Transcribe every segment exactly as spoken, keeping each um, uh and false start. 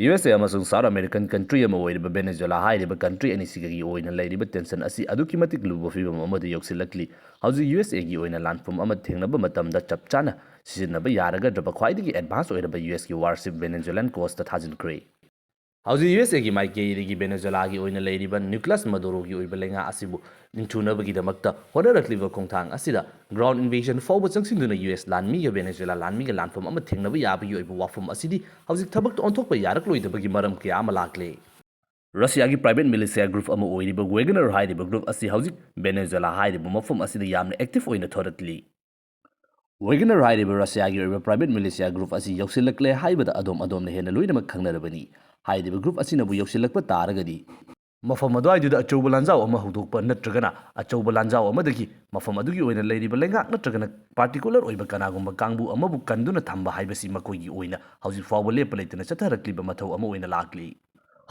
U S ꯑꯦ ꯑꯃꯁꯨꯡ South American country ꯑꯃ ꯑꯣꯏꯔꯤꯕ ꯚꯦꯅꯦꯖꯨꯋꯦꯂꯥ ꯍꯥꯏꯔꯤꯕ country ꯑꯅꯤꯁꯤꯒꯒꯤ ꯑꯣꯏꯅ ꯂꯩꯔꯤꯕ tension ꯑꯁꯤ ꯑꯗꯨꯛꯀꯤ ꯃꯇꯤꯛ ꯂꯨꯕ ꯐꯤꯕꯝ ꯑꯃꯗ ꯌꯧꯁꯤꯜꯂꯛꯂꯤ꯫ ꯍꯧꯖꯤꯛ ꯌꯨ ꯑꯦꯁ ꯑꯦꯒꯤ ꯑꯣꯏꯅ ꯂꯥꯟꯐꯝ ꯑꯃ ꯊꯦꯡꯅꯕ ꯃꯇꯝꯗ ꯆꯞ ꯆꯥꯅ ꯁꯤꯖꯤꯟꯅꯕ ꯌꯥꯔꯒꯗ꯭ꯔꯕ ꯈ꯭ꯋꯥꯏꯗꯒꯤ advance ꯑꯣꯏꯔꯕ ꯌꯨ ꯑꯦꯁꯀꯤ warship Venezuelan coastꯇ ꯊꯥꯖꯤꯟꯈ꯭ꯔꯦ꯫ ꯍꯧꯖꯤꯛ ꯌꯨ ꯑꯦꯁ ꯑꯦꯒꯤ ꯃꯥꯏꯀꯩꯗꯒꯤ ꯚꯦꯅꯦꯖꯨꯋꯦꯂꯥꯒꯤ ꯑꯣꯏꯅ ꯂꯩꯔꯤꯕ ꯅꯤꯀꯣꯂꯥꯁ ꯃꯗꯨꯔꯣꯒꯤ ꯑꯣꯏꯕ ꯂꯩꯉꯥꯛ ꯑꯁꯤꯕꯨ ꯅꯤꯡꯊꯨꯅꯕꯒꯤꯗꯃꯛꯇ ꯍꯣꯠꯅꯔꯛꯂꯤꯕ ꯈꯣꯡꯊꯥꯡ ꯑꯁꯤꯗ ground invasion ꯐꯥꯎꯕ ꯆꯪꯁꯤꯟꯗꯨꯅ ꯌꯨ ꯑꯦꯁ ꯂꯥꯟꯃꯤꯒ ꯚꯦꯅꯦꯖꯨꯋꯦꯂꯥ ꯂꯥꯟꯃꯤꯒ ꯂꯥꯟꯐꯝ ꯑꯃ ꯊꯦꯡꯅꯕ ꯌꯥꯕꯒꯤ ꯑꯣꯏꯕ ꯋꯥꯐꯝ ꯑꯁꯤꯗꯤ ꯍꯧꯖꯤꯛ ꯊꯕꯛꯇ ꯑꯣꯟꯊꯣꯛꯄ ꯌꯥꯔꯛꯂꯣꯏꯗꯕꯒꯤ ꯃꯔꯝ ꯀꯌꯥ ꯑꯃ ꯂꯥꯛꯂꯦ꯫ ꯔꯁꯤꯌꯥꯒꯤ private militia group ꯑꯃ ꯑꯣꯏꯔꯤꯕ ꯋꯦꯒꯅꯔ ꯍꯥꯏꯔꯤꯕ group ꯑꯁꯤ ꯍꯧꯖꯤꯛ ꯚꯦꯅꯦꯖꯨꯋꯦꯂꯥ ꯍꯥꯏꯔꯤꯕ ꯃꯐꯝ ꯑꯁꯤꯗ ꯌꯥꯝꯅ active ꯑꯣꯏꯅ ꯊꯣꯔꯛꯂꯤ꯫ ꯋꯦꯒꯅꯔ ꯍꯥꯏꯔꯤꯕ ꯔꯁꯤꯌꯥꯒꯤ ꯑꯣꯏꯕ private militia group ꯑꯁꯤ ꯌꯧꯁꯤꯜꯂꯛꯂꯦ ꯍꯥꯏꯕꯗ ꯑꯗꯣꯝ ꯑꯗꯣꯝꯅ ꯍꯦꯟꯅ ꯂꯣꯏꯅꯃꯛ ꯈꯪꯅꯔꯕꯅꯤ꯫ ꯍꯥꯏꯔꯤꯕ group ꯑꯁꯤꯅꯕꯨ ꯌꯧꯁꯤꯜꯂꯛꯄ ꯇꯥꯔꯒꯗꯤ ꯃꯐꯝ ꯑꯗꯨꯋꯥꯏꯗꯨꯗ ꯑꯆꯧꯕ ꯂꯥꯟꯖꯥꯎ ꯑꯃ ꯍꯧꯗꯣꯛꯄ ꯅꯠꯇ꯭ꯔꯒꯅ ꯑꯆꯧꯕ ꯂꯥꯟꯖꯥꯎ ꯑꯃꯗꯒꯤ ꯃꯐꯝ ꯑꯗꯨꯒꯤ ꯑꯣꯏꯅ ꯂꯩꯔꯤꯕ ꯂꯩꯉꯥꯛ ꯅꯠꯇ꯭ꯔꯒꯅ particular ꯑꯣꯏꯕ ꯀꯅꯥꯒꯨꯝꯕ ꯀꯥꯡꯕꯨ ꯑꯃꯕꯨ ꯀꯟꯗꯨꯅ ꯊꯝꯕ ꯍꯥꯏꯕꯁꯤ ꯃꯈꯣꯏꯒꯤ ꯑꯣꯏꯅ ꯍꯧꯖꯤꯛ ꯐꯥꯎꯕ ꯂꯦꯞꯄ ꯂꯩꯇꯅ ꯆꯠꯊꯔꯛꯂꯤꯕ ꯃꯊꯧ ꯑꯃ ꯑꯣꯏꯅ ꯂꯥꯛꯂꯤ꯫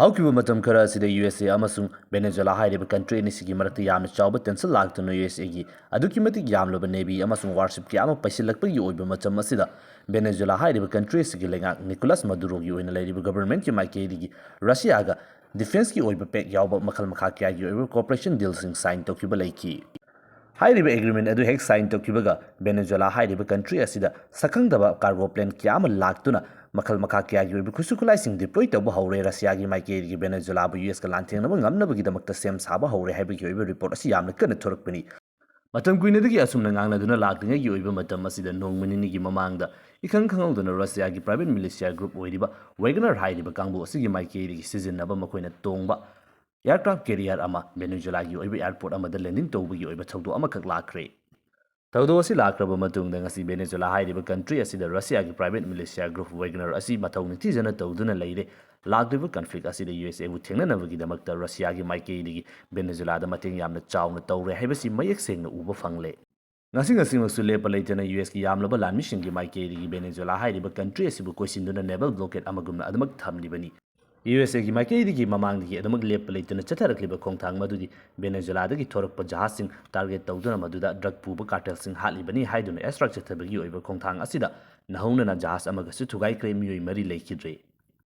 ꯍꯧꯈꯤꯕ ꯃꯇꯝ ꯈꯔ ꯑꯁꯤꯗ ꯌꯨ ꯑꯦꯁ ꯑꯦ ꯑꯃꯁꯨꯡ ꯚꯦꯅꯦꯖꯨꯋꯦꯂꯥ ꯍꯥꯏꯔꯤꯕ country ꯑꯅꯤꯁꯤꯒꯤ ꯃꯔꯛꯇ ꯌꯥꯝꯅ ꯆꯥꯎꯕ tension ꯂꯥꯛꯇꯨꯅ ꯌꯨ ꯑꯦꯁ ꯑꯦꯒꯤ ꯑꯗꯨꯛꯀꯤ ꯃꯇꯤꯛ ꯌꯥꯝꯂꯕ navy ꯑꯃꯁꯨꯡ warship ꯀꯌꯥ ꯑꯃ ꯄꯩꯁꯤꯜꯂꯛꯄꯒꯤ ꯑꯣꯏꯕ ꯃꯇꯝ ꯑꯁꯤꯗ ꯚꯦꯅꯦꯖꯨꯋꯦꯂꯥ ꯍꯥꯏꯔꯤꯕ country ꯑꯁꯤꯒꯤ ꯂꯩꯉꯥꯛ ꯅꯤꯀꯣꯂꯥꯁ ꯃꯗꯨꯔꯣꯒꯤ ꯑꯣꯏꯅ ꯂꯩꯔꯤꯕ governmentꯀꯤ ꯃꯥꯏꯀꯩꯗꯒꯤ ꯔꯁꯤꯌꯥꯒ defenceꯀꯤ ꯑꯣꯏꯕ pact ꯌꯥꯎꯕ ꯃꯈꯜ ꯃꯈꯥ ꯀꯌꯥꯒꯤ ꯑꯣꯏꯕ cooperation dealꯁꯤꯡ sign ꯇꯧꯈꯤꯕ ꯂꯩꯈꯤ꯫ ꯍꯥꯏꯔꯤꯕ agreement ꯑꯗꯨ ꯍꯦꯛ sign ꯇꯧꯈꯤꯕꯒ ꯚꯦꯅꯦꯖꯨꯋꯦꯂꯥ ꯍꯥꯏꯔꯤꯕ country ꯑꯁꯤꯗ ꯁꯛꯈꯪꯗꯕ cargo plane ꯀꯌꯥ ꯑꯃ ꯂꯥꯛꯇꯨꯅ ꯃꯈꯜ ꯃꯈꯥ ꯀꯌꯥꯒꯤ ꯑꯣꯏꯕ ꯈꯨꯠꯁꯨ ꯈꯨꯠꯂꯥꯏꯁꯤꯡ deploy ꯇꯧꯕ ꯍꯧꯔꯦ꯫ ꯔꯁꯤꯌꯥꯒꯤ ꯃꯥꯏꯀꯩꯗꯒꯤ ꯚꯦꯅꯦꯖꯨꯋꯦꯂꯥꯕꯨ ꯌꯨ ꯑꯦꯁꯀ ꯂꯥꯟꯊꯦꯡꯅꯕ ꯉꯝꯅꯕꯒꯤꯗꯃꯛꯇ ꯁꯦꯝ ꯁꯥꯕ ꯍꯧꯔꯦ ꯍꯥꯏꯕꯒꯤ ꯑꯣꯏꯕ report ꯑꯁꯤ ꯌꯥꯝꯅ ꯀꯟꯅ ꯊꯣꯔꯛꯄꯅꯤ꯫ ꯃꯇꯝ ꯀꯨꯏꯅꯗꯒꯤ ꯑꯁꯨꯝꯅ ꯉꯥꯡꯅꯗꯨꯅ ꯂꯥꯛꯂꯤꯉꯩꯒꯤ ꯑꯣꯏꯕ ꯃꯇꯝ ꯑꯁꯤꯗ ꯅꯣꯡꯃ ꯅꯤꯅꯤꯒꯤ ꯃꯃꯥꯡꯗ ꯏꯈꯪ ꯈꯪꯍꯧꯗꯅ ꯔꯁꯤꯌꯥꯒꯤ private militia group ꯑꯣꯏꯔꯤꯕ ꯋꯦꯒꯅꯔ ꯍꯥꯏꯔꯤꯕ ꯀꯥꯡꯕꯨ ꯑꯁꯤꯒꯤ ꯃꯥꯏꯀꯩꯗꯒꯤ ꯁꯤꯖꯤꯟꯅꯕ ꯃꯈꯣꯏꯅ ꯇꯣꯡꯕ aircraft carrier ꯑꯃ ꯚꯦꯅꯦꯖꯨꯋꯦꯂꯥꯒꯤ ꯑꯣꯏꯕ airport ꯑꯃꯗ landing ꯇꯧꯕꯒꯤ ꯑꯣꯏꯕ ꯊꯧꯗꯣꯛ ꯑꯃꯈꯛ ꯂꯥꯛꯈ꯭ꯔꯦ꯫ ꯊꯧꯗꯣꯛ ꯑꯁꯤ ꯂꯥꯛꯈ꯭ꯔꯕ ꯃꯇꯨꯡꯗ ꯉꯁꯤ ꯚꯦꯅꯦꯖꯨꯋꯦꯂꯥ ꯍꯥꯏꯔꯤꯕ country ꯑꯁꯤꯗ ꯔꯁꯤꯌꯥꯒꯤ private militia group ꯋꯦꯒꯅꯔ ꯑꯁꯤ ꯃꯊꯧ ꯅꯤꯡꯊꯤꯖꯅ ꯇꯧꯗꯨꯅ ꯂꯩꯔꯦ꯫ ꯂꯥꯛꯂꯤꯕ conflict ꯑꯁꯤꯗ ꯌꯨ ꯑꯦꯁ ꯑꯦꯕꯨ ꯊꯦꯡꯅꯅꯕꯒꯤꯗꯃꯛꯇ ꯔꯁꯤꯌꯥꯒꯤ ꯃꯥꯏꯀꯩꯗꯒꯤ ꯚꯦꯅꯦꯖꯨꯋꯦꯂꯥꯗ ꯃꯇꯦꯡ ꯌꯥꯝꯅ ꯆꯥꯎꯅ ꯇꯧꯔꯦ ꯍꯥꯏꯕꯁꯤ ꯃꯌꯦꯛ ꯁꯦꯡꯅ ꯎꯕ ꯐꯪꯂꯦ꯫ ꯉꯁꯤ ꯉꯁꯤꯃꯛꯁꯨ ꯂꯦꯞꯄ ꯂꯩꯇꯅ ꯌꯨ ꯑꯦꯁꯀꯤ ꯌꯥꯝꯂꯕ ꯂꯥꯟꯃꯤꯁꯤꯡꯒꯤ ꯃꯥꯏꯀꯩꯗꯒꯤ ꯚꯦꯅꯦꯖꯨꯋꯦꯂꯥ ꯍꯥꯏꯔꯤꯕ country ꯑꯁꯤꯕꯨ ꯀꯣꯏꯁꯤꯟꯗꯨꯅ naval blockade ꯑꯃꯒꯨꯝꯅ ꯑꯗꯨꯃꯛ ꯊꯝꯂꯤꯕꯅꯤ꯫ ꯌꯨ ꯑꯦꯁ ꯑꯦꯒꯤ ꯃꯥꯏꯀꯩꯗꯒꯤ ꯃꯃꯥꯡꯗꯒꯤ ꯑꯗꯨꯃꯛ ꯂꯦꯞꯄ ꯂꯩꯇꯅ ꯆꯠꯊꯔꯛꯂꯤꯕ ꯈꯣꯡꯊꯥꯡ ꯃꯗꯨꯗꯤ ꯚꯦꯅꯦꯖꯨꯋꯦꯂꯥꯗꯒꯤ ꯊꯣꯔꯛꯄ ꯖꯍꯥꯖꯁꯤꯡ target ꯇꯧꯗꯨꯅ ꯃꯗꯨꯗ drug ꯄꯨꯕ cartelꯁꯤꯡ ꯍꯥꯠꯂꯤꯕꯅꯤ ꯍꯥꯏꯗꯨꯅ airstrike ꯆꯠꯊꯕꯒꯤ ꯑꯣꯏꯕ ꯈꯣꯡꯊꯥꯡ ꯑꯁꯤꯗ ꯅꯧꯍꯧꯅꯅ ꯖꯍꯥꯖ ꯑꯃꯒꯁꯨ ꯊꯨꯒꯥꯏꯈ꯭ꯔꯦ, ꯃꯤꯑꯣꯏ ꯃꯔꯤ ꯂꯩꯈꯤꯗ꯭ꯔꯦ꯫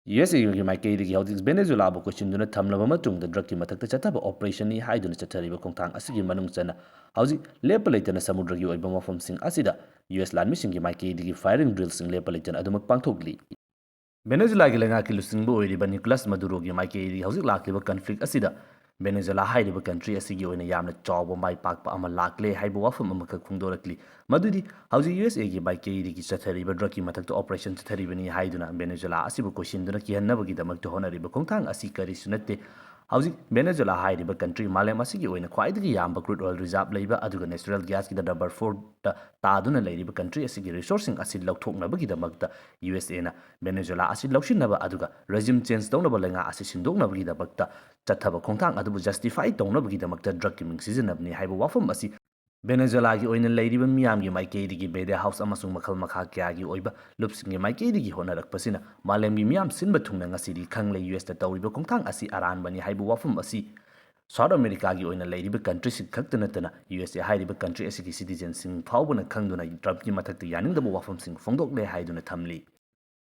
ꯌꯨ ꯑꯦꯁ ꯑꯦꯒꯤ ꯃꯥꯏꯀꯩꯗꯒꯤ ꯍꯧꯖꯤꯛ ꯚꯦꯅꯦꯖꯨꯂꯥꯕꯨ ꯀꯣꯏꯁꯤꯟꯗꯨꯅ ꯊꯝꯂꯕ ꯃꯇꯨꯡꯗ ꯗ꯭ꯔꯒꯀꯤ ꯃꯊꯛꯇ ꯆꯠꯊꯕ ꯑꯣꯄꯔꯦꯁꯟꯅꯤ ꯍꯥꯏꯗꯨꯅ ꯆꯠꯊꯔꯤꯕ ꯈꯣꯡꯊꯥꯡ ꯑꯁꯤꯒꯤ ꯃꯅꯨꯡ ꯆꯟꯅ ꯍꯧꯖꯤꯛ ꯂꯦꯞꯄ ꯂꯩꯇꯅ ꯁꯃꯨꯗ꯭ꯔꯒꯤ ꯑꯣꯏꯕ ꯃꯐꯝꯁꯤꯡ ꯑꯁꯤꯗ ꯌꯨ ꯑꯦꯁ ꯂꯥꯟꯃꯤꯁꯤꯡꯒꯤ ꯃꯥꯏꯀꯩꯗꯒꯤ ꯐꯥꯌꯔꯤꯡ ꯗ꯭ꯔꯤꯜꯁꯤꯡ ꯂꯦꯞꯄ ꯂꯩꯇꯅ ꯑꯗꯨꯃꯛ ꯄꯥꯡꯊꯣꯛꯂꯤ꯫ ꯚꯦꯅꯦꯖꯨꯂꯥꯒꯤ ꯂꯩꯉꯥꯛꯀꯤ ꯂꯨꯆꯤꯡꯕ ꯑꯣꯏꯔꯤꯕ ꯅꯤꯀꯣꯂꯥꯁ ꯃꯗꯨꯔꯣꯒꯤ ꯃꯥꯏꯀꯩꯗꯒꯤ ꯍꯧꯖꯤꯛ ꯂꯥꯛꯂꯤꯕ ꯀꯟꯐ꯭ꯂꯤꯛ ꯑꯁꯤꯗ ꯚꯦꯅꯦꯖꯨꯂꯥ ꯍꯥꯏꯔꯤꯕ ꯀꯟꯇ꯭ꯔꯤ ꯑꯁꯤꯒꯤ ꯑꯣꯏꯅ ꯌꯥꯝꯅ ꯆꯥꯎꯕ ꯃꯥꯏ ꯄꯥꯛꯄ ꯑꯃ ꯂꯥꯛꯂꯦ ꯍꯥꯏꯕ ꯋꯥꯐꯝ ꯑꯃꯈꯛ ꯐꯣꯡꯗꯣꯔꯛꯂꯤ꯫ ꯃꯗꯨꯗꯤ ꯍꯧꯖꯤꯛ ꯌꯨ ꯑꯦꯁ ꯑꯦꯒꯤ ꯃꯥꯏꯀꯩꯗꯒꯤ ꯆꯠꯊꯔꯤꯕ ꯗ꯭ꯔꯒꯀꯤ ꯃꯊꯛꯇ ꯑꯣꯄꯔꯦꯁꯟ ꯆꯠꯊꯔꯤꯕꯅꯤ ꯍꯥꯏꯗꯨꯅ ꯚꯦꯅꯦꯖꯨꯂꯥ ꯑꯁꯤꯕꯨ ꯀꯣꯏꯁꯤꯟꯗꯨꯅ ꯀꯤꯍꯟꯅꯕꯒꯤꯗꯃꯛꯇ ꯍꯣꯠꯅꯔꯤꯕ ꯈꯣꯡꯊꯥꯡ ꯑꯁꯤ ꯀꯔꯤꯁꯨ ꯅꯠꯇꯦ꯫ ꯍꯧꯖꯤꯛ ꯚꯦꯅꯦꯖꯨꯂꯥ ꯍꯥꯏꯔꯤꯕ ꯀꯟꯇ꯭ꯔꯤ ꯃꯥꯂꯦꯝ ꯑꯁꯤꯒꯤ ꯑꯣꯏꯅ ꯈ꯭ꯋꯥꯏꯗꯒꯤ ꯌꯥꯝꯕ ꯀ꯭ꯔꯨꯗ ꯑꯣꯏꯜ ꯔꯤꯖꯥꯔꯚ ꯂꯩꯕ ꯑꯗꯨꯒ ꯅꯦꯆꯔꯦꯜ ꯒ꯭ꯌꯥꯁꯀꯤꯗ ꯅꯝꯕꯔ ꯐꯣꯔꯗ ꯇꯥꯗꯨꯅ ꯂꯩꯔꯤꯕ ꯀꯟꯇ꯭ꯔꯤ ꯑꯁꯤꯒꯤ ꯔꯤꯁꯣꯔꯁꯁꯤꯡ ꯑꯁꯤ ꯂꯧꯊꯣꯛꯅꯕꯒꯤꯗꯃꯛꯇ ꯌꯨ ꯑꯦꯁ ꯑꯦꯅ ꯚꯦꯅꯦꯖꯨꯂꯥ ꯑꯁꯤ ꯂꯧꯁꯤꯟꯅꯕ ꯑꯗꯨꯒ ꯔꯦꯖꯤꯝ ꯆꯦꯟꯖ ꯇꯧꯅꯕ ꯂꯩꯉꯥꯛ ꯑꯁꯤ ꯁꯤꯟꯗꯣꯛꯅꯕꯒꯤꯗꯃꯛꯇ ꯆꯠꯊꯕ ꯈꯣꯡꯊꯥꯡ ꯑꯗꯨꯕꯨ ꯖꯁꯇꯤꯐꯥꯏ ꯇꯧꯅꯕꯒꯤꯗꯃꯛꯇ ꯗ꯭ꯔꯒꯀꯤ ꯃꯤꯡ ꯁꯤꯖꯤꯟꯅꯕꯅꯤ ꯍꯥꯏꯕ ꯋꯥꯐꯝ ꯑꯁꯤ ꯚꯦꯅꯦꯖꯨꯂꯥꯒꯤ ꯑꯣꯏꯅ ꯂꯩꯔꯤꯕ ꯃꯤꯌꯥꯝꯒꯤ ꯃꯥꯏꯀꯩꯗꯒꯤ, ꯃꯦꯗꯤꯌꯥ ꯍꯥꯎꯁ ꯑꯃꯁꯨꯡ ꯃꯈꯜ ꯃꯈꯥ ꯀꯌꯥꯒꯤ ꯑꯣꯏꯕ ꯂꯨꯞꯁꯤꯡꯒꯤ ꯃꯥꯏꯀꯩꯗꯒꯤ ꯍꯣꯠꯅꯔꯛꯄꯁꯤꯅ ꯃꯥꯂꯦꯝꯒꯤ ꯃꯤꯌꯥꯝ ꯁꯤꯟꯕ ꯊꯨꯡꯅ ꯉꯁꯤꯗꯤ ꯈꯪꯂꯦ꯫ ꯌꯨ ꯑꯦꯁꯇ ꯇꯧꯔꯤꯕ ꯈꯣꯡꯊꯥꯡ ꯑꯁꯤ ꯑꯔꯥꯟꯕꯅꯤ ꯍꯥꯏꯕ ꯋꯥꯐꯝ ꯑꯁꯤ ꯁꯥꯎꯠ ꯑꯃꯦꯔꯤꯀꯥꯒꯤ ꯑꯣꯏꯅ ꯂꯩꯔꯤꯕ ꯀꯟꯇ꯭ꯔꯤꯁꯤꯡ ꯈꯛꯇ ꯅꯠꯇꯅ ꯌꯨ ꯑꯦꯁ ꯑꯦ ꯍꯥꯏꯔꯤꯕ ꯀꯟꯇ꯭ꯔꯤ ꯑꯁꯤꯒꯤ ꯁꯤꯇꯤꯖꯦꯟꯁꯤꯡ ꯐꯥꯎꯕꯅ ꯈꯪꯗꯨꯅ ꯇ꯭ꯔꯝꯞꯀꯤ ꯃꯊꯛꯇ ꯌꯥꯅꯤꯡꯗꯕ ꯋꯥꯐꯝꯁꯤꯡ ꯐꯣꯡꯗꯣꯛꯂꯦ ꯍꯥꯏꯗꯨꯅ ꯊꯝꯂꯤ꯫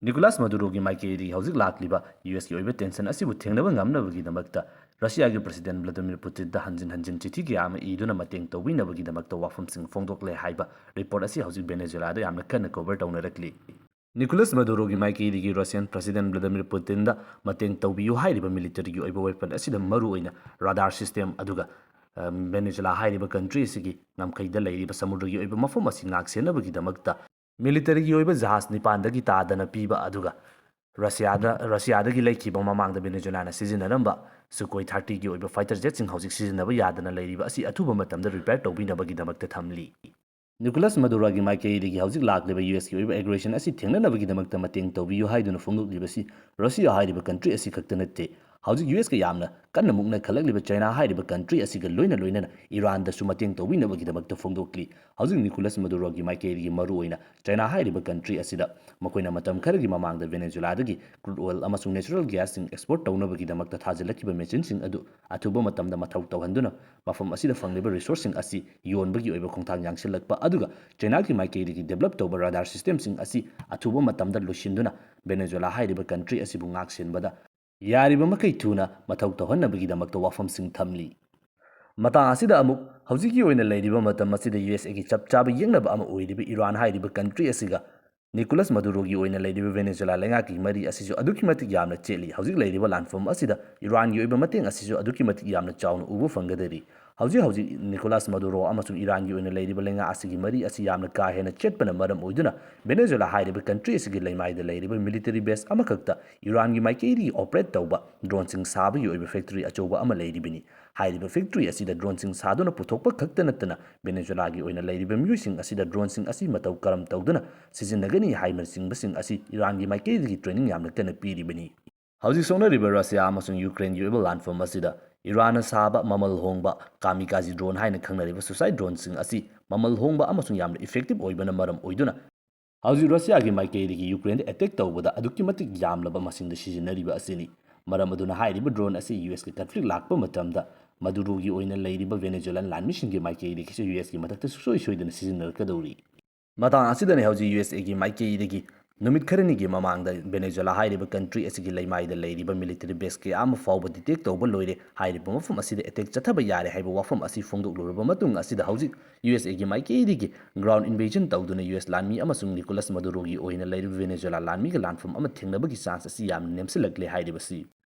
ꯅꯤꯀꯣꯂꯥꯁ ꯃꯗꯨꯔꯣꯒꯤ ꯃꯥꯏꯀꯩꯗꯒꯤ ꯍꯧꯖꯤꯛ ꯂꯥꯛꯂꯤꯕ ꯌꯨ ꯑꯦꯁꯀꯤ ꯑꯣꯏꯕ ꯇꯦꯟꯁꯟ ꯑꯁꯤꯕꯨ ꯊꯦꯡꯅꯕ ꯉꯝꯅꯕꯒꯤꯗꯃꯛꯇ ꯔꯁꯤꯌꯥꯒꯤ ꯄ꯭ꯔꯁꯤꯗꯦꯟ ꯚ꯭ꯂꯥꯗꯤꯃꯤꯔ ꯄꯨꯇꯤꯟꯗ ꯍꯟꯖꯤꯟ ꯍꯟꯖꯤꯟ ꯆꯤꯊꯤ ꯀꯌꯥ ꯑꯃ ꯏꯗꯨꯅ ꯃꯇꯦꯡ ꯇꯧꯕꯤꯅꯕꯒꯤꯗꯃꯛꯇ ꯋꯥꯐꯝꯁꯤꯡ ꯐꯣꯡꯗꯣꯛꯂꯦ ꯍꯥꯏꯕ ꯔꯤꯄꯣꯔꯠ ꯑꯁꯤ ꯍꯧꯖꯤꯛ ꯚꯦꯅꯦꯖꯨꯂꯥꯗ ꯌꯥꯝꯅ ꯀꯟꯅ ꯀꯣꯚꯔ ꯇꯧꯅꯔꯛꯂꯤ꯫ ꯅꯤꯀꯣꯂꯥꯁ ꯃꯗꯨꯔꯣꯒꯤ ꯃꯥꯏꯀꯩꯗꯒꯤ ꯔꯁꯤꯌꯥꯟ ꯄ꯭ꯔꯁꯤꯗꯦꯟ ꯚ꯭ꯂꯥꯗꯤꯃꯤꯔ ꯄꯨꯇꯤꯟꯗ ꯃꯇꯦꯡ ꯇꯧꯕꯤꯌꯨ ꯍꯥꯏꯔꯤꯕ ꯃꯤꯂꯤꯇꯔꯤꯒꯤ ꯑꯣꯏꯕ ꯋꯦꯄꯟ ꯑꯁꯤꯗ ꯃꯔꯨꯑꯣꯏꯅ ꯔꯥꯗꯥꯔ ꯁꯤꯁꯇꯦꯝ ꯑꯗꯨꯒ, ꯑ, ꯚꯦꯅꯦꯖꯨꯂꯥ ꯍꯥꯏꯔꯤꯕ ꯀꯟꯇ꯭ꯔꯤ ꯑꯁꯤꯒꯤ ꯉꯝꯈꯩꯗ ꯂꯩꯔꯤꯕ ꯁꯃꯨꯗ꯭ꯔꯒꯤ ꯑꯣꯏꯕ ꯃꯐꯝ ꯑꯁꯤ ꯉꯥꯛ ꯁꯦꯟꯅꯕꯒꯤꯗꯃꯛꯇ ꯃꯤꯂꯤꯇꯔꯤꯒꯤ ꯑꯣꯏꯕ ꯖꯍꯥꯖ ꯅꯤꯄꯥꯟꯗꯒꯤ ꯇꯥꯗꯅ ꯄꯤꯕ ꯑꯗꯨꯒ ꯔꯁꯤꯌꯥꯗ, ꯔꯁꯤꯌꯥꯗꯒꯤ ꯂꯩꯈꯤꯕ ꯃꯃꯥꯡꯗ ꯚꯦꯅꯦꯖꯨꯂꯥꯅ ꯁꯤꯖꯤꯟꯅꯔꯝꯕ ꯁꯨꯀꯣꯏ ꯊꯥꯔꯇꯤꯒꯤ ꯑꯣꯏꯕ ꯐꯥꯏꯇꯔ ꯖꯦꯠꯁꯤꯡ ꯍꯧꯖꯤꯛ ꯁꯤꯖꯤꯟꯅꯕ ꯌꯥꯗꯅ ꯂꯩꯔꯤꯕ ꯑꯁꯤ ꯑꯊꯨꯕ ꯃꯇꯝꯗ ꯔꯤꯄꯦꯌꯔ ꯇꯧꯕꯤꯅꯕꯒꯤꯗꯃꯛꯇ ꯊꯝꯂꯤ꯫ ꯅꯤꯀꯣꯂꯥꯁ ꯃꯗꯨꯔꯥꯒꯤ ꯃꯥꯏꯀꯩꯗꯒꯤ ꯍꯧꯖꯤꯛ ꯂꯥꯛꯂꯤꯕ ꯌꯨ ꯑꯦꯁꯀꯤ ꯑꯣꯏꯕ ꯑꯦꯒ꯭ꯔꯦꯁꯟ ꯑꯁꯤ ꯊꯦꯡꯅꯅꯕꯒꯤꯗꯃꯛꯇ ꯃꯇꯦꯡ ꯇꯧꯕꯤꯌꯨ ꯍꯥꯏꯗꯨꯅ ꯐꯣꯡꯗꯣꯛꯂꯤꯕꯁꯤ ꯔꯁꯤꯌꯥ ꯍꯥꯏꯔꯤꯕ ꯀꯟꯇ꯭ꯔꯤ ꯑꯁꯤ ꯈꯛꯇ ꯅꯠꯇꯦ꯫ ꯍꯧꯖꯤꯛ ꯌꯨ ꯑꯦꯁꯀ ꯌꯥꯝꯅ ꯀꯟꯅ ꯃꯨꯛꯅ ꯈꯜꯂꯛꯂꯤꯕ ꯆꯥꯏꯅꯥ ꯍꯥꯏꯔꯤꯕ ꯀꯟꯇ꯭ꯔꯤ ꯑꯁꯤꯒ ꯂꯣꯏꯅ ꯂꯣꯏꯅꯅ ꯏꯔꯥꯟꯗꯁꯨ ꯃꯇꯦꯡ ꯇꯧꯕꯤꯅꯕꯒꯤꯗꯃꯛꯇ ꯐꯣꯡꯗꯣꯛꯂꯤ꯫ ꯍꯧꯖꯤꯛ ꯅꯤꯀꯣꯂꯁ ꯃꯗꯨꯔꯣꯒꯤ ꯃꯥꯏꯀꯩꯗꯒꯤ ꯃꯔꯨꯑꯣꯏꯅ ꯆꯥꯏꯅꯥ ꯍꯥꯏꯔꯤꯕ ꯀꯟꯇ꯭ꯔꯤ ꯑꯁꯤꯗ ꯃꯈꯣꯏꯅ ꯃꯇꯝ ꯈꯔꯒꯤ ꯃꯃꯥꯡꯗ ꯚꯦꯅꯦꯖꯨꯂꯥꯗꯒꯤ ꯀ꯭ꯔꯨꯗ ꯑꯣꯏꯜ ꯑꯃꯁꯨꯡ ꯅꯦꯆꯔꯦꯜ ꯒ꯭ꯌꯥꯁꯁꯤꯡ ꯑꯦꯛꯁꯄꯣꯔꯠ ꯇꯧꯅꯕꯒꯤꯗꯃꯛꯇ ꯊꯥꯖꯤꯜꯂꯛꯈꯤꯕ ꯃꯦꯆꯤꯟꯁꯤꯡ ꯑꯗꯨ ꯑꯊꯨꯕ ꯃꯇꯝꯗ ꯃꯊꯧ ꯇꯧꯍꯟꯗꯨꯅ ꯃꯐꯝ ꯑꯁꯤꯗ ꯐꯪꯂꯤꯕ ꯔꯤꯁꯣꯔꯁꯁꯤꯡ ꯑꯁꯤ ꯌꯣꯟꯕꯒꯤ ꯑꯣꯏꯕ ꯈꯣꯡꯊꯥꯡ ꯌꯥꯡꯁꯤꯜꯂꯛꯄ, ꯑꯗꯨꯒ ꯆꯥꯏꯅꯥꯒꯤ ꯃꯥꯏꯀꯩꯗꯒꯤ ꯗꯦꯕꯂꯞ ꯇꯧꯕ ꯔꯥꯗꯥꯔ ꯁꯤꯁꯇꯦꯝꯁꯤꯡ ꯑꯁꯤ ꯑꯊꯨꯕ ꯃꯇꯝꯗ ꯂꯣꯏꯁꯤꯟꯗꯨꯅ ꯚꯦꯅꯦꯖꯨꯂꯥ ꯍꯥꯏꯔꯤꯕ ꯀꯟꯇ꯭ꯔꯤ ꯑꯁꯤꯕꯨ ꯉꯥꯛ ꯁꯦꯟꯕꯗ ꯌꯥꯔꯤꯕ ꯃꯈꯩ ꯊꯨꯅ ꯃꯊꯧ ꯇꯧꯍꯟꯅꯕꯒꯤꯗꯃꯛꯇ ꯋꯥꯐꯝꯁꯤꯡ ꯊꯝꯂꯤ꯫ ꯃꯇꯥꯡ ꯑꯁꯤꯗ ꯑꯃꯨꯛ ꯍꯧꯖꯤꯛꯀꯤ ꯑꯣꯏꯅ ꯂꯩꯔꯤꯕ ꯃꯇꯝ ꯑꯁꯤꯗ ꯌꯨ ꯑꯦꯁ ꯑꯦꯒꯤ ꯆꯞ ꯆꯥꯕ ꯌꯦꯛꯅꯕ ꯑꯃ ꯑꯣꯏꯔꯤꯕ ꯏꯔꯥꯟ ꯍꯥꯏꯔꯤꯕ ꯀꯟꯇ꯭ꯔꯤ ꯑꯁꯤꯒ ꯅꯤꯀꯣꯂꯥꯁ ꯃꯗꯨꯔꯣꯒꯤ ꯑꯣꯏꯅ ꯂꯩꯔꯤꯕ ꯚꯦꯅꯦꯖꯨꯂꯥ ꯂꯩꯉꯥꯛꯀꯤ ꯃꯔꯤ ꯑꯁꯤꯁꯨ ꯑꯗꯨꯛꯀꯤ ꯃꯇꯤꯛ ꯌꯥꯝꯅ ꯆꯦꯠꯂꯤ꯫ ꯍꯧꯖꯤꯛ ꯂꯩꯔꯤꯕ ꯂꯥꯟꯐꯝ ꯑꯁꯤꯗ ꯏꯔꯥꯟꯒꯤ ꯑꯣꯏꯕ ꯃꯇꯦꯡ ꯑꯁꯤꯁꯨ ꯑꯗꯨꯛꯀꯤ ꯃꯇꯤꯛ ꯌꯥꯝꯅ ꯆꯥꯎꯅ ꯎꯕ ꯐꯪꯒꯗꯔꯤ꯫ ꯍꯧꯖꯤꯛ ꯍꯧꯖꯤꯛ ꯅꯤꯀꯣꯂꯥꯁ ꯃꯗꯨꯔꯣ ꯑꯃꯁꯨꯡ ꯏꯔꯥꯟꯒꯤ ꯑꯣꯏꯅ ꯂꯩꯔꯤꯕ ꯂꯩꯉꯥꯛ ꯑꯁꯤꯒꯤ ꯃꯔꯤ ꯑꯁꯤ ꯌꯥꯝꯅ ꯀꯥ ꯍꯦꯟꯅ ꯆꯦꯠꯄꯅ ꯃꯔꯝ ꯑꯣꯏꯗꯨꯅ ꯚꯦꯅꯦꯖꯨꯂꯥ ꯍꯥꯏꯔꯤꯕ ꯀꯟꯇ꯭ꯔꯤ ꯑꯁꯤꯒꯤ ꯂꯩꯃꯥꯏꯗ ꯂꯩꯔꯤꯕ ꯃꯤꯂꯤꯇꯔꯤ ꯕꯦꯁ ꯑꯃꯈꯛꯇ ꯏꯔꯥꯟꯒꯤ ꯃꯥꯏꯀꯩꯗꯒꯤ ꯑꯣꯄꯔꯦꯠ ꯇꯧꯕ ꯗ꯭ꯔꯣꯟꯁꯤꯡ ꯁꯥꯕꯒꯤ ꯑꯣꯏꯕ ꯐꯦꯛꯇꯔꯤ ꯑꯆꯧꯕ ꯑꯃ ꯂꯩꯔꯤꯕꯅꯤ꯫ ꯍꯥꯏꯔꯤꯕ ꯐꯦꯛꯇꯔꯤ ꯑꯁꯤꯗ ꯗ꯭ꯔꯣꯟꯁꯤꯡ ꯁꯥꯗꯨꯅ ꯄꯨꯊꯣꯛꯄ ꯈꯛꯇ ꯅꯠꯇꯅ ꯚꯦꯅꯦꯖꯨꯂꯥꯒꯤ ꯑꯣꯏꯅ ꯂꯩꯔꯤꯕ ꯃꯤꯑꯣꯏꯁꯤꯡ ꯑꯁꯤꯗ ꯗ꯭ꯔꯣꯟꯁꯤꯡ ꯑꯁꯤ ꯃꯇꯧ ꯀꯔꯝ ꯇꯧꯗꯨꯅ ꯁꯤꯖꯤꯟꯅꯒꯅꯤ ꯍꯥꯏꯕꯅꯆꯤꯡꯕꯁꯤꯡ ꯑꯁꯤ ꯏꯔꯥꯟꯒꯤ ꯃꯥꯏꯀꯩꯗꯒꯤ ꯇ꯭ꯔꯦꯅꯤꯡ ꯌꯥꯝꯅ ꯀꯟꯅ ꯄꯤꯔꯤꯕꯅꯤ꯫ ꯍꯧꯖꯤꯛ ꯁꯣꯛꯅꯔꯤꯕ ꯔꯁꯤꯌꯥ ꯑꯃꯁꯨꯡ ꯌꯨꯀ꯭ꯔꯦꯟꯒꯤ ꯑꯣꯏꯕ ꯂꯥꯟꯐꯝ ꯑꯁꯤꯗ ꯏꯔꯥꯟꯅ ꯁꯥꯕ ꯃꯃꯜ ꯍꯣꯡꯕ ꯀꯥꯃꯤꯀꯥꯖꯤ ꯗ꯭ꯔꯣꯟ ꯍꯥꯏꯅ ꯈꯪꯅꯔꯤꯕ ꯁꯨꯁꯥꯏꯠ ꯗ꯭ꯔꯣꯟꯁꯤꯡ ꯑꯁꯤ ꯃꯃꯜ ꯍꯣꯡꯕ ꯑꯃꯁꯨꯡ ꯌꯥꯝꯅ ꯏꯐꯦꯛꯇꯤꯚ ꯑꯣꯏꯕꯅ ꯃꯔꯝ ꯑꯣꯏꯗꯨꯅ ꯍꯧꯖꯤꯛ ꯔꯁꯤꯌꯥꯒꯤ ꯃꯥꯏꯀꯩꯗꯒꯤ ꯌꯨꯀ꯭ꯔꯦꯟꯗ ꯑꯦꯇꯦꯛ ꯇꯧꯕꯗ ꯑꯗꯨꯛꯀꯤ ꯃꯇꯤꯛ ꯌꯥꯝꯂꯕ ꯃꯁꯤꯡꯗ ꯁꯤꯖꯤꯟꯅꯔꯤꯕ ꯑꯁꯤꯅꯤ꯫ ꯃꯔꯝ ꯑꯗꯨꯅ ꯍꯥꯏꯔꯤꯕ ꯗ꯭ꯔꯣꯟ ꯑꯁꯤ ꯌꯨ ꯑꯦꯁꯀꯤ ꯀꯟꯐ꯭ꯂꯤꯛ ꯂꯥꯛꯄ ꯃꯇꯝꯗ ꯃꯗꯨꯔꯣꯒꯤ ꯑꯣꯏꯅ ꯂꯩꯔꯤꯕ ꯚꯦꯅꯦꯖꯨꯂꯥꯟ ꯂꯥꯟꯃꯤꯁꯤꯡꯒꯤ ꯃꯥꯏꯀꯩꯗꯒꯤꯁꯨ ꯌꯨ ꯑꯦꯁꯀꯤ ꯃꯊꯛꯇ ꯁꯨꯡꯁꯣꯏ ꯁꯣꯏꯗꯅ ꯁꯤꯖꯤꯟꯅꯔꯛꯀꯗꯧꯔꯤ꯫ ꯃꯇꯥꯡ ꯑꯁꯤꯗꯅꯤ ꯍꯧꯖꯤꯛ ꯌꯨ ꯑꯦꯁ ꯑꯦꯒꯤ ꯃꯥꯏꯀꯩꯗꯒꯤ ꯅꯨꯃꯤꯠ ꯈꯔꯅꯤꯒꯤ ꯃꯃꯥꯡꯗ ꯚꯦꯅꯦꯖꯨꯂꯥ ꯍꯥꯏꯔꯤꯕ ꯀꯟꯇ꯭ꯔꯤ ꯑꯁꯤꯒꯤ ꯂꯩꯃꯥꯏꯗ ꯂꯩꯔꯤꯕ ꯃꯤꯂꯤꯇꯔꯤ ꯕꯦꯁ ꯀꯌꯥ ꯑꯃ ꯐꯥꯎꯕ ꯗꯤꯇꯦꯛ ꯇꯧꯕ ꯂꯣꯏꯔꯦ꯫ ꯍꯥꯏꯔꯤꯕ ꯃꯐꯝ ꯑꯁꯤꯗ ꯑꯦꯇꯦꯛ ꯆꯠꯊꯕ ꯌꯥꯔꯦ ꯍꯥꯏꯕ ꯋꯥꯐꯝ ꯑꯁꯤ ꯐꯣꯡꯗꯣꯛꯂꯨꯔꯕ ꯃꯇꯨꯡ ꯑꯁꯤꯗ ꯍꯧꯖꯤꯛ ꯌꯨ ꯑꯦꯁ ꯑꯦꯒꯤ ꯃꯥꯏꯀꯩꯗꯒꯤ ꯒ꯭ꯔꯥꯎꯟ ꯏꯟꯚꯦꯖꯟ ꯇꯧꯗꯨꯅ ꯌꯨ ꯑꯦꯁ ꯂꯥꯟꯃꯤ ꯑꯃꯁꯨꯡ ꯅꯤꯀꯣꯂꯥꯁ ꯃꯗꯨꯔꯣꯒꯤ ꯑꯣꯏꯅ ꯂꯩꯔꯤꯕ ꯚꯦꯅꯦꯖꯨꯂꯥ ꯂꯥꯟꯃꯤꯒ ꯂꯥꯟꯐꯝ ꯑꯃ ꯊꯦꯡꯅꯕꯒꯤ ꯆꯥꯟꯁ ꯑꯁꯤ ꯌꯥꯝꯅ ꯅꯦꯝꯁꯤꯜꯂꯛꯂꯦ ꯍꯥꯏꯔꯤꯕꯁꯤ꯫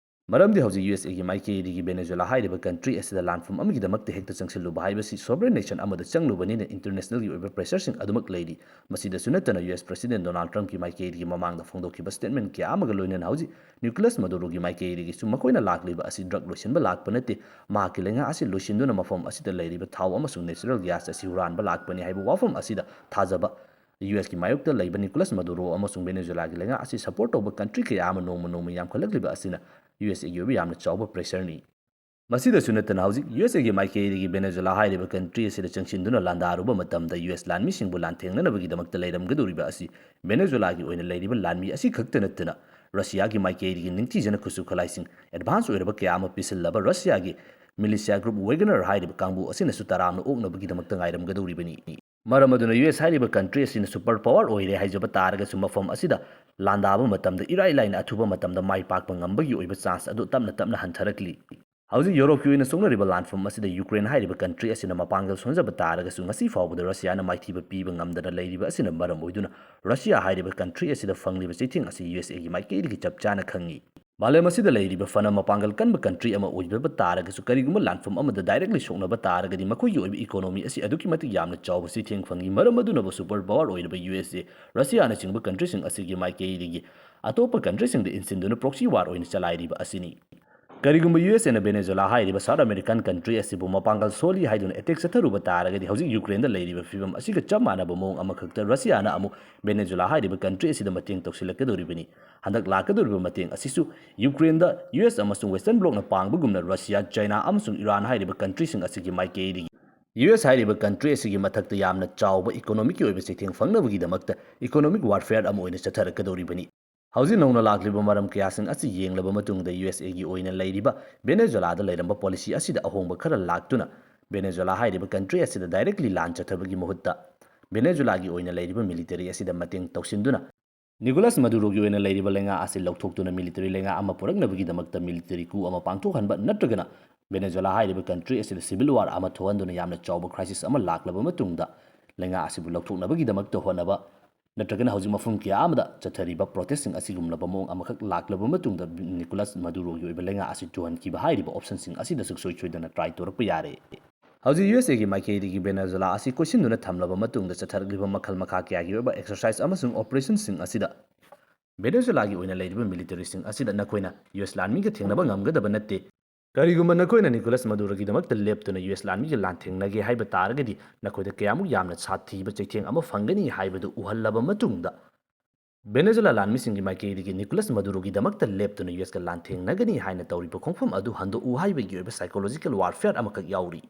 ꯃꯔꯝꯗꯤ ꯍꯧꯖꯤꯛ ꯌꯨ ꯑꯦꯁ ꯑꯦꯒꯤ ꯃꯥꯏꯀꯩꯗꯒꯤ ꯚꯦꯅꯦꯖꯨꯂꯥ ꯍꯥꯏꯔꯤꯕ ꯀꯟꯇ꯭ꯔꯤ ꯑꯁꯤꯗ ꯂꯥꯟꯐꯝ ꯑꯃꯒꯤꯗꯃꯛꯇ ꯍꯦꯛꯇ ꯆꯪꯁꯤꯜꯂꯨꯕ ꯍꯥꯏꯕꯁꯤ ꯁꯣꯚꯔꯦꯟ ꯅꯦꯁꯟ ꯑꯃꯗ ꯆꯪꯂꯨꯕꯅꯤꯅ ꯏꯟꯇꯔꯅꯦꯁꯅꯦꯜꯒꯤ ꯑꯣꯏꯕ ꯄ꯭ꯔꯦꯁꯔꯁꯤꯡ ꯑꯗꯨꯃꯛ ꯂꯩꯔꯤ꯫ ꯃꯁꯤꯗꯁꯨ ꯅꯠꯇꯅ ꯌꯨ ꯑꯦꯁ ꯄ꯭ꯔꯦꯁꯤꯗꯦꯟ ꯗꯣꯅꯥꯜꯗ ꯇ꯭ꯔꯝꯞꯀꯤ ꯃꯥꯏꯀꯩꯗꯒꯤ ꯃꯃꯥꯡꯗ ꯐꯣꯡꯗꯣꯛꯈꯤꯕ ꯁ꯭ꯇꯦꯠꯃꯦꯟ ꯀꯌꯥ ꯑꯃꯒ ꯂꯣꯏꯅꯅ ꯍꯧꯖꯤꯛ ꯅꯤꯀꯣꯂꯥꯁ ꯃꯗꯨꯔꯣꯒꯤ ꯃꯥꯏꯀꯩꯗꯒꯤꯁꯨ ꯃꯈꯣꯏꯅ ꯂꯥꯛꯂꯤꯕ ꯑꯁꯤ ꯗ꯭ꯔꯒ ꯂꯣꯏꯁꯤꯟꯕ ꯂꯥꯛꯄ ꯅꯠꯇꯦ, ꯃꯍꯥꯛꯀꯤ ꯂꯩꯉꯥꯛ ꯑꯁꯤ ꯂꯣꯏꯁꯤꯟꯗꯨꯅ ꯃꯐꯝ ꯑꯁꯤꯗ ꯂꯩꯔꯤꯕ ꯊꯥꯎ ꯑꯃꯁꯨꯡ ꯅꯦꯆꯔꯦꯜ ꯒ꯭ꯌꯥꯁ ꯑꯁꯤ ꯍꯨꯔꯥꯟꯕ ꯂꯥꯛꯄꯅꯤ ꯍꯥꯏꯕ ꯋꯥꯐꯝ ꯑꯁꯤꯗ ꯊꯥꯖꯕ ꯌꯨ ꯑꯦꯁꯀꯤ ꯃꯥꯌꯣꯛꯇ ꯂꯩꯕ ꯅꯤꯀꯣꯂꯥꯁ ꯃꯗꯨꯔꯣ ꯑꯃꯁꯨꯡ ꯚꯦꯅꯦꯖꯨꯂꯥꯒꯤ ꯂꯩꯉꯥꯛ ꯑꯁꯤ ꯁꯄꯣꯔꯠ ꯇꯧꯕ ꯀꯟꯇ꯭ꯔꯤ ꯀꯌꯥ ꯑꯃ ꯅꯣꯡꯃ ꯅꯣꯡꯃ ꯌꯥꯝꯈꯠꯂꯛꯂꯤꯕ ꯑꯁꯤꯅ ꯌꯨ ꯑꯦꯁ ꯑꯦꯒꯤ ꯑꯣꯏꯕ ꯌꯥꯝꯅ ꯆꯥꯎꯕ pressure ꯅꯤ꯫ ꯃꯁꯤꯗꯁꯨ ꯅꯠꯇꯅ, ꯍꯧꯖꯤꯛ ꯌꯨ ꯑꯦꯁ ꯑꯦꯒꯤ ꯃꯥꯏꯀꯩꯗꯒꯤ ꯚꯦꯅꯦꯖꯨꯂꯥ ꯍꯥꯏꯔꯤꯕ country ꯑꯁꯤꯗ ꯆꯪꯁꯤꯟꯗꯨꯅ ꯂꯥꯟꯗꯥꯔꯨꯕ ꯃꯇꯝꯗ, ꯌꯨ ꯑꯦꯁ ꯂꯥꯟꯃꯤꯁꯤꯡꯕꯨ ꯂꯥꯟꯊꯦꯡꯅꯅꯕꯒꯤꯗꯃꯛꯇ ꯂꯩꯔꯝꯒꯗꯧꯔꯤꯕ ꯑꯁꯤ ꯚꯦꯅꯦꯖꯨꯂꯥꯒꯤ ꯑꯣꯏꯅ ꯂꯩꯔꯤꯕ ꯂꯥꯟꯃꯤ ꯑꯁꯤ ꯈꯛꯇ ꯅꯠꯇꯅ, ꯔꯁꯤꯌꯥꯒꯤ ꯃꯥꯏꯀꯩꯗꯒꯤ ꯅꯤꯡꯊꯤꯖꯅ ꯈꯨꯠꯁꯨ ꯈꯨꯠꯂꯥꯏꯁꯤꯡ, advance ꯑꯣꯏꯔꯕ ꯀꯌꯥ ꯑꯃ ꯄꯤꯁꯤꯜꯂꯕ ꯔꯁꯤꯌꯥꯒꯤ militia group Wagner ꯍꯥꯏꯔꯤꯕ ꯀꯥꯡꯕꯨ ꯑꯁꯤꯅꯁꯨ ꯇꯔꯥꯝꯅ ꯑꯣꯛꯅꯕꯒꯤꯗꯃꯛꯇ ꯉꯥꯏꯔꯝꯒꯗꯧꯔꯤꯕꯅꯤ꯫ ꯃꯔꯝ ꯑꯗꯨꯅ, ꯌꯨ ꯑꯦꯁ ꯍꯥꯏꯔꯤꯕ country ꯑꯁꯤꯅ super power ꯑꯣꯏꯔꯦ ꯍꯥꯏꯖꯕ ꯇꯥꯔꯒꯁꯨ, ꯃꯐꯝ ꯑꯁꯤꯗ ꯂꯥꯟꯗꯥꯕ ꯃꯇꯝꯗ ꯏꯔꯥꯏ ꯂꯥꯏꯅ ꯑꯊꯨꯕ ꯃꯇꯝꯗ ꯃꯥꯏ ꯄꯥꯛꯄ ꯉꯝꯕꯒꯤ ꯑꯣꯏꯕ chance ꯑꯗꯨ ꯇꯞꯅ ꯇꯞꯅ ꯍꯟꯊꯔꯛꯂꯤ꯫ ꯍꯧꯖꯤꯛ ꯌꯨꯔꯣꯞꯀꯤ ꯑꯣꯏꯅ ꯁꯣꯛꯅꯔꯤꯕ ꯂꯥꯟꯐꯝ ꯑꯁꯤꯗ ꯌꯨꯀ꯭ꯔꯦꯟ ꯍꯥꯏꯔꯤꯕ country ꯑꯁꯤꯅ ꯃꯄꯥꯡꯒꯜ ꯁꯣꯟꯖꯕ ꯇꯥꯔꯒꯁꯨ, ꯉꯁꯤ ꯐꯥꯎꯕꯗ ꯔꯁꯤꯌꯥꯅ ꯃꯥꯏꯊꯤꯕ ꯄꯤꯕ ꯉꯝꯗꯅ ꯂꯩꯔꯤꯕ ꯑꯁꯤꯅ ꯃꯔꯝ ꯑꯣꯏꯗꯨꯅ, ꯔꯁꯤꯌꯥ ꯍꯥꯏꯔꯤꯕ country ꯑꯁꯤꯗ ꯐꯪꯂꯤꯕ ꯆꯩꯊꯦꯡ ꯑꯁꯤ ꯌꯨ ꯑꯦꯁ ꯑꯦꯒꯤ ꯃꯥꯏꯀꯩꯗꯒꯤ ꯆꯞ ꯆꯥꯅ ꯈꯪꯏ꯫ ꯃꯥꯂꯦꯝ ꯑꯁꯤꯗ ꯂꯩꯔꯤꯕ ꯐꯅ ꯃꯄꯥꯡꯒꯜ ꯀꯟꯕ country ꯑꯃ ꯑꯣꯏꯖꯕ ꯇꯥꯔꯒꯁꯨ, ꯀꯔꯤꯒꯨꯝꯕ ꯂꯥꯟꯐꯝ ꯑꯃꯗ directly ꯁꯣꯛꯅꯕ ꯇꯥꯔꯒꯗꯤ, ꯃꯈꯣꯏꯒꯤ ꯑꯣꯏꯕ economy ꯑꯁꯤ ꯑꯗꯨꯛꯀꯤ ꯃꯇꯤꯛ ꯌꯥꯝꯅ ꯆꯥꯎꯕ ꯆꯩꯊꯦꯡ ꯐꯪꯏ꯫ ꯃꯔꯝ ꯑꯗꯨꯅꯕꯨ super power ꯑꯣꯏꯔꯤꯕ ꯌꯨ ꯑꯦꯁ ꯑꯦ, ꯔꯁꯤꯌꯥꯅꯆꯤꯡꯕ countryꯁꯤꯡ ꯑꯁꯤꯒꯤ ꯃꯥꯏꯀꯩꯗꯒꯤ ꯑꯇꯣꯞꯄ countryꯁꯤꯡꯗ ꯏꯟꯁꯤꯟꯗꯨꯅ proxy war ꯑꯣꯏꯅ ꯆꯂꯥꯏꯔꯤꯕ ꯑꯁꯤꯅꯤ꯫ ꯀꯔꯤꯒꯨꯝꯕ ꯌꯨ ꯑꯦꯁ ꯑꯦꯅ ꯚꯦꯅꯦꯖꯨꯂꯥ ꯍꯥꯏꯔꯤꯕ South American country ꯑꯁꯤꯕꯨ ꯃꯄꯥꯡꯒꯜ ꯁꯣꯜꯂꯤ ꯍꯥꯏꯗꯨꯅ attack ꯆꯠꯊꯔꯨꯕ ꯇꯥꯔꯒꯗꯤ, ꯍꯧꯖꯤꯛ ꯌꯨꯀ꯭ꯔꯦꯟꯗ ꯂꯩꯔꯤꯕ ꯐꯤꯕꯝ ꯑꯁꯤꯒ ꯆꯞ ꯃꯥꯟꯅꯕ ꯃꯑꯣꯡ ꯑꯃꯈꯛꯇ ꯔꯁꯤꯌꯥꯅ ꯑꯃꯨꯛ ꯚꯦꯅꯦꯖꯨꯂꯥ ꯍꯥꯏꯔꯤꯕ country ꯑꯁꯤꯗ ꯃꯇꯦꯡ ꯇꯧꯁꯤꯜꯂꯛꯀꯗꯧꯔꯤꯕꯅꯤ꯫ ꯍꯟꯗꯛ ꯂꯥꯛꯀꯗꯧꯔꯤꯕ ꯃꯇꯦꯡ ꯑꯁꯤꯁꯨ ꯌꯨꯀ꯭ꯔꯦꯟꯗ ꯌꯨ ꯑꯦꯁ ꯑꯃꯁꯨꯡ Western Blocꯅ ꯄꯥꯡꯕꯒꯨꯝꯅ ꯔꯁꯤꯌꯥ, ꯆꯥꯏꯅꯥ ꯑꯃꯁꯨꯡ ꯏꯔꯥꯟ ꯍꯥꯏꯔꯤꯕ countryꯁꯤꯡ ꯑꯁꯤꯒꯤ ꯃꯥꯏꯀꯩꯗꯒꯤ ꯌꯨ ꯑꯦꯁ ꯍꯥꯏꯔꯤꯕ country ꯑꯁꯤꯒꯤ ꯃꯊꯛꯇ ꯌꯥꯝꯅ ꯆꯥꯎꯕ economicꯀꯤ ꯑꯣꯏꯕ ꯆꯩꯊꯦꯡ ꯐꯪꯅꯕꯒꯤꯗꯃꯛꯇ economic warfare ꯑꯃ ꯑꯣꯏꯅ ꯆꯠꯊꯔꯛꯀꯗꯧꯔꯤꯕꯅꯤ꯫ ꯍꯧꯖꯤꯛ ꯅꯧꯅ ꯂꯥꯛꯂꯤꯕ ꯃꯔꯝ ꯀꯌꯥꯁꯤꯡ ꯑꯁꯤ ꯌꯦꯡꯂꯕ ꯃꯇꯨꯡꯗ, ꯌꯨ ꯑꯦꯁ ꯑꯦꯒꯤ ꯑꯣꯏꯅ ꯂꯩꯔꯤꯕ ꯚꯦꯅꯦꯖꯨꯂꯥꯗ ꯂꯩꯔꯝꯕ policy ꯑꯁꯤꯗ ꯑꯍꯣꯡꯕ ꯈꯔ ꯂꯥꯛꯇꯨꯅ, ꯚꯦꯅꯦꯖꯨꯂꯥ ꯍꯥꯏꯔꯤꯕ country ꯑꯁꯤꯗ directly ꯂꯥꯟ ꯆꯠꯊꯕꯒꯤ ꯃꯍꯨꯠꯇ, ꯚꯦꯅꯦꯖꯨꯂꯥꯒꯤ ꯑꯣꯏꯅ ꯂꯩꯔꯤꯕ military ꯑꯁꯤꯗ ꯃꯇꯦꯡ ꯇꯧꯁꯤꯟꯗꯨꯅ, ꯅꯤꯀꯣꯂꯥꯁ ꯃꯗꯨꯔꯣꯒꯤ ꯑꯣꯏꯅ ꯂꯩꯔꯤꯕ ꯂꯩꯉꯥꯛ ꯑꯁꯤ ꯂꯧꯊꯣꯛꯇꯨꯅ military ꯂꯩꯉꯥꯛ ꯑꯃ ꯄꯨꯔꯛꯅꯕꯒꯤꯗꯃꯛꯇ military coup ꯑꯃ ꯄꯥꯡꯊꯣꯛꯍꯟꯕ ꯅꯠꯇ꯭ꯔꯒꯅ ꯚꯦꯅꯦꯖꯨꯂꯥ ꯍꯥꯏꯔꯤꯕ country ꯑꯁꯤꯗ civil war ꯑꯃ ꯊꯣꯛꯍꯟꯗꯨꯅ ꯌꯥꯝꯅ ꯆꯥꯎꯕ crisis ꯑꯃ ꯂꯥꯛꯂꯕ ꯃꯇꯨꯡꯗ ꯂꯩꯉꯥꯛ ꯑꯁꯤꯕꯨ ꯂꯧꯊꯣꯛꯅꯕꯒꯤꯗꯃꯛꯇ ꯍꯣꯠꯅꯕ, ꯅꯠꯇ꯭ꯔꯒꯅ ꯍꯧꯖꯤꯛ ꯃꯐꯝ ꯀꯌꯥ ꯑꯃꯗ ꯆꯠꯊꯔꯤꯕ protestꯁꯤꯡ ꯑꯁꯤꯒꯨꯝꯂꯕ ꯃꯑꯣꯡ ꯑꯃꯈꯛ ꯂꯥꯛꯂꯕ ꯃꯇꯨꯡꯗ ꯅꯤꯀꯣꯂꯥꯁ ꯃꯗꯨꯔꯣꯒꯤ ꯑꯣꯏꯕ ꯂꯩꯉꯥꯛ ꯑꯁꯤ ꯇꯨꯍꯟꯈꯤꯕ ꯍꯥꯏꯔꯤꯕ optionꯁꯤꯡ ꯑꯁꯤꯗ ꯁꯨꯡꯁꯣꯏ ꯁꯣꯏꯗꯅ try ꯇꯧꯔꯛꯄ ꯌꯥꯔꯦ꯫ ꯍꯧꯖꯤꯛ ꯌꯨ ꯑꯦꯁ ꯑꯦꯒꯤ ꯃꯥꯏꯀꯩꯗꯒꯤ ꯚꯦꯅꯦꯖꯨꯂꯥ ꯑꯁꯤ ꯀꯣꯏꯁꯤꯟꯗꯨꯅ ꯊꯝꯂꯕ ꯃꯇꯨꯡꯗ ꯆꯠꯊꯔꯛꯂꯤꯕ ꯃꯈꯜ ꯃꯈꯥ ꯀꯌꯥꯒꯤ ꯑꯣꯏꯕ exercise ꯑꯃꯁꯨꯡ operationꯁꯤꯡ ꯑꯁꯤꯗ ꯚꯦꯅꯦꯖꯨꯂꯥꯒꯤ ꯑꯣꯏꯅ ꯂꯩꯔꯤꯕ militaryꯁꯤꯡ ꯑꯁꯤꯗ ꯅꯈꯣꯏꯅ ꯌꯨ ꯑꯦꯁ ꯂꯥꯟꯃꯤꯒ ꯊꯦꯡꯅꯕ ꯉꯝꯒꯗꯕ ꯅꯠꯇꯦ꯫ ꯀꯔꯤꯒꯨꯝꯕ ꯅꯈꯣꯏꯅ ꯅꯤꯀꯣꯂꯥꯁ ꯃꯗꯨꯔꯣꯒꯤꯗꯃꯛꯇ ꯂꯦꯞꯇꯨꯅ ꯌꯨ ꯑꯦꯁ ꯂꯥꯟꯃꯤꯒ ꯂꯥꯟꯊꯦꯡꯅꯒꯦ ꯍꯥꯏꯕ ꯇꯥꯔꯒꯗꯤ, ꯅꯈꯣꯏꯗ ꯀꯌꯥꯃꯨꯛ ꯌꯥꯝꯅ ꯁꯥꯊꯤꯕ ꯆꯩꯊꯦꯡ ꯑꯃ ꯐꯪꯒꯅꯤ ꯍꯥꯏꯕꯗꯨ ꯎꯍꯜꯂꯕ ꯃꯇꯨꯡꯗ, ꯚꯦꯅꯦꯖꯨꯂꯥ ꯂꯥꯟꯃꯤꯁꯤꯡꯒꯤ ꯃꯥꯏꯀꯩꯗꯒꯤ ꯅꯤꯀꯣꯂꯥꯁ ꯃꯗꯨꯔꯣꯒꯤꯗꯃꯛꯇ ꯂꯦꯞꯇꯨꯅ ꯌꯨ ꯑꯦꯁꯀ ꯂꯥꯟꯊꯦꯡꯅꯒꯅꯤ ꯍꯥꯏꯅ ꯇꯧꯔꯤꯕ ꯈꯣꯡꯐꯝ ꯑꯗꯨ ꯍꯟꯗꯣꯛꯎ ꯍꯥꯏꯕꯒꯤ ꯑꯣꯏꯕ psychological warfare ꯑꯃꯈꯛ ꯌꯥꯎꯔꯤ꯫